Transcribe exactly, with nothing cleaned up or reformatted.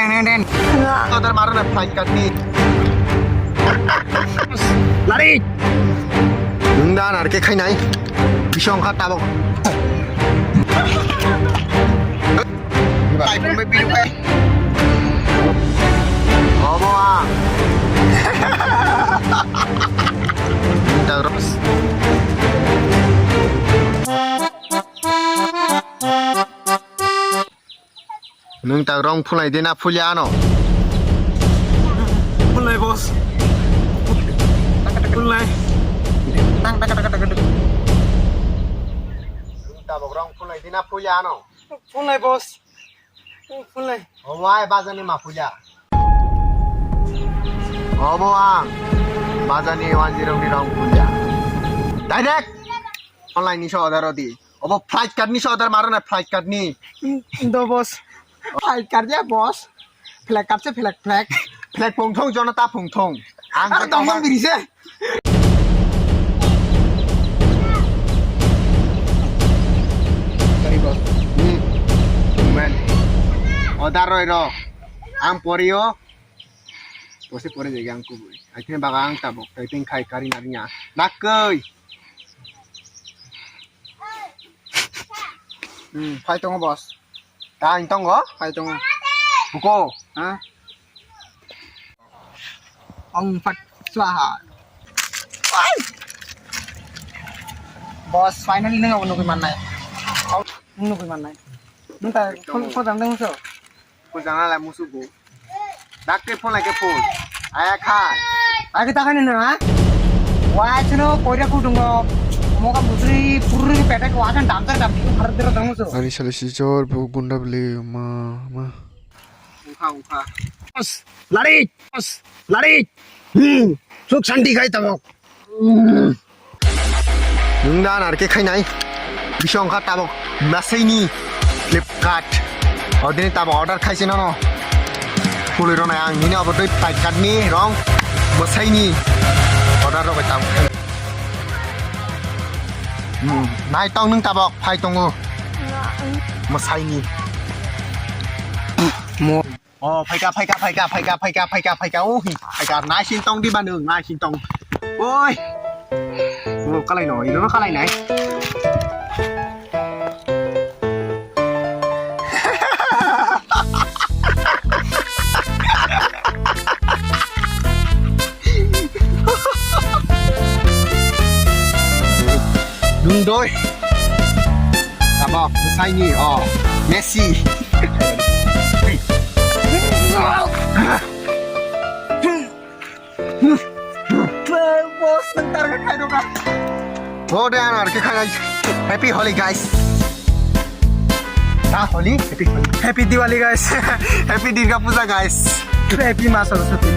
Order maro na flight card ni. Lari. Nwng da narke khainai. Bisong kha tabok. Bai phone bai biru kai. Obo ang. Dagros. Nwng tak rong phulai de na phulya ano? Phulnai, boss. Phulnai. Nwng tabok rong phulai de na phulya ano? Phulnai, boss. Phulnai. Obo ai bajani ma phulya. Obo ang bajani one zero ni rong phulya. Direct online ni so order di. Obo flight card ni so order maro na flight card ni. Do, boss. Flight card ya, boss. Flag card se flag, flag. Flag phung thung, Jonata phung thung. Ang aro tongmani biri se. Sorry, boss. Hmm. Man. Order roi ro. Ang porio. Pose pore jai ang kubui. Aithe baga ang tabok. Aithe khai kari narinya. Nakoi. Hmm, phai tongo, boss. Ta ang tongo? Phai tongo. Buko. Ha? Ong fat swaha. Ai! Boss, finally nwng abo nugui mannai. Nwng nugui mannai. Nwng ta phone, phone jang dang so? Phone jang lai musu go. Dak ke phone lai ke phone. Aya khai. Aya ke ta khai nang ha? Wa chino koira ku dungo. Moga mutri purri peta ko akan damtar dam ko harap dera dang so. Ani sale si jor bu gunda beli ma ma. Ungkha ungkha. Bos, lari, bos, lari. Hmm, suk santi khai tabok. Hmm. Nwng da narke khainai. Bisong kha tabok masaini Flipkart. Odini tabok order khaisi nono. Pului ronai ang nini obo dui paikkat ni rong masaini order rok tabok. Hmm, nai tong nwng tabok phai tongo. Masaini. Mo. Oh, phaika, phaika, phaika, phaika, phaika, phaika, phaika. Oh, hi, phaika. Nai sin tong di ba nwng, nai sin tong. Oi. Oh, kalai no, ino no kalai nai. Nwng doi. Tabok, saini, oh, Messi. Boss, nang target khai doka. Oh, de, ano, arke khai, guys. Happy Holi, guys. Ha, Holi? Happy Holi. Happy Diwali, guys. Happy Durga Puja, guys. Happy Ma Saraswati.